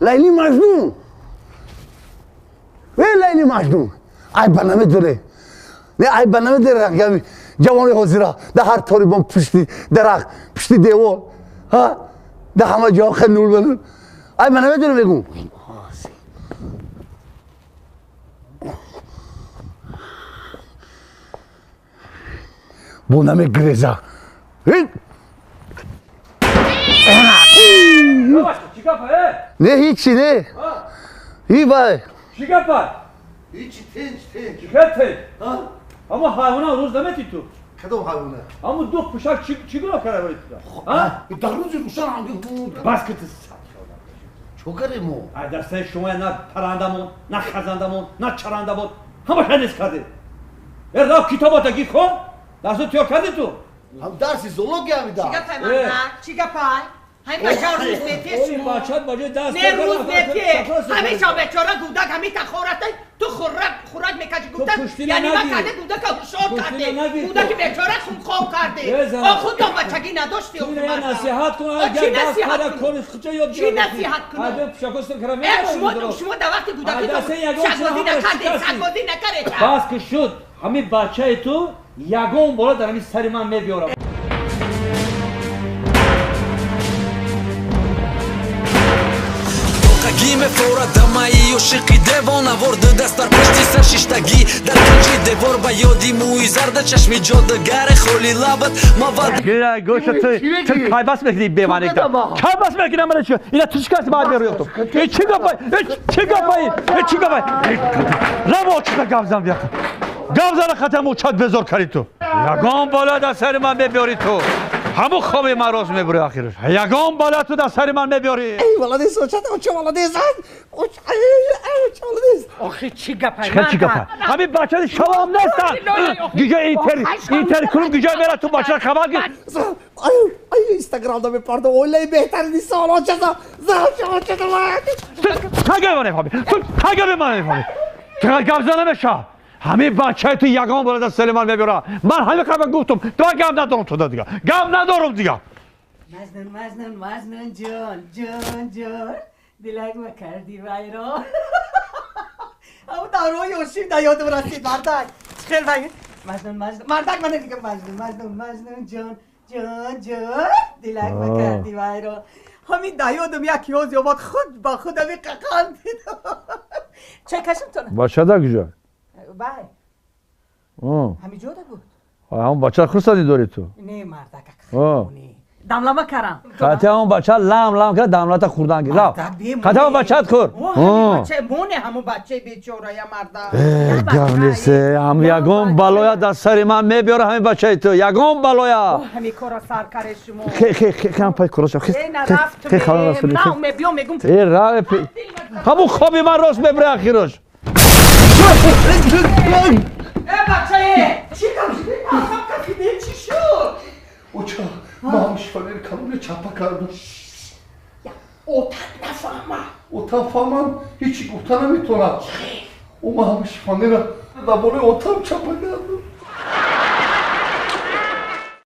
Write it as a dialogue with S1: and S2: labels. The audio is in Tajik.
S1: لیلی مجنون، لیلی مجنون، ای برنامه داره، نه ای برنامه داره. جوانی حاضره در هر طالبان پشت درخت، پشت دیوار، ها، در همه جا خیلی نور بلون. ای برنامه داره بگو. برنامه گریزا. نه هیچی نه. هی بای.
S2: چی گپای؟
S1: هیچی تنج تنج.
S2: چی تنج؟ ها؟ اما حیونا روز نمیتی تو.
S1: کدوم حیونا؟
S2: اما دو پوشک چی گناه کرده باید تو؟ ها؟
S1: در روز روشن هم
S2: بس که
S1: چوکریم
S2: ای دسته شما نه پرندمون، نه خزندمون، نه چرندمون، همه نیست کردی. رفت کتابات گیر کن. درس تو کردی تو.
S1: هم درس زولوژی هم میدم.
S3: چی گپای من؟ چی گپای؟ همین بچه روز میتیه شما نه روز میتیه همیشه بیچاره گودک همین تخورته تو خوراک میکشی گودک یعنی من کرده گودک هوشیار کرده گودک بیچاره خونخواه کرده آ خود بچگی نداشتی
S2: تو نصیحت کن اگر دست کرد کن یاد
S3: چی نصیحت کنم شما در وقت گودکی تو سگبازی نکرده سگبازی نکرده
S2: بس که شد همین بچه تو یگان بالا در همین سر من میبیارم.
S4: Мефора дамаи ошиқи девонавор, ду даст дар пушти сар шиштагӣ дар канҷи девор, ба ёди мӯи зарда чашми ҷодугаре холи лабат мавад.
S2: Гӯша ту кайбас мекунӣ беманикда кайбас мекунӣ мана чи ина ту чӣ каси баъд мерӯёфтум э чӣ гапай э чӣ гапай э чӣ гапай раво чита гавзам бияқа гавзана хатам учат безор карди ту ягон бола дар сари ман мебиёри ту ҳамун хоби ман рост мебури ахираш ягон бала ту дар сари ман мебиёри.
S1: Эй молодец, оча, оча молодец, оча молодец.
S3: Охи чӣ гапай?
S2: Чӣ гапай? Ҳамин бачаи шавам нестан. Гиҷа интер клуб гиҷа мера ту бача хабар гир.
S1: Ай ай инстаграмда мепарда ойлай беҳтарин сол оча за оча оча.
S2: Ту тага ман мефаҳми. Ту тага ман мефаҳми. Ту гап намеша. ҳамин бачаи ту ягон бора дар сари ман мебиёра. Ман ҳамин қабл гуфтум, ту гап надорум ту дига. Гап надорум дига.
S3: مجنون مجنون مجنون جان جان جان دلک ما کردی وایران. اما داروی اوشیم دا یادم رسید مردک. خیلی بگی مجنون مجنون مردک من دیگه مجنون مجنون مجنون جان جان جان دلک ما کردی وایران. همین دا یادم یک یوز یاباد خود با خود همی ققان دید. چه کشم تو؟
S2: بچه دا کجا؟
S3: بله. همین جا بود.
S2: همون بچه خرسانی داری تو؟
S3: نه مردک خونی. Дамлама карам.
S2: Хати он бача лам лам кард, дамлата хӯрдан гир. Рав. Хати он бачат хӯр.
S5: Моне ҳамун бачаи бечора я марда.
S2: Гап нест. Ҳам ягон балоя дар сари ман мебиёра ҳамин бачаи ту. Ягон балоя.
S5: Ҳамин кора сар каре шумо.
S2: Хе хе хе хе пай короша. Хе
S5: хе хала расули. Мебиём мегум.
S2: Э рав. Ҳамун хоби ман рост мебуре ахирош.
S5: Э бачае! Чӣ кам? Чӣ шуд?
S1: Оча, ман шифонери калоне чапа кардам.
S5: Отат нафаҳма.
S1: Отам фаҳмам, ҳечи гуфта наметавонам. Ӯ ман ҳама шифонера дар болои отам чапа кардам.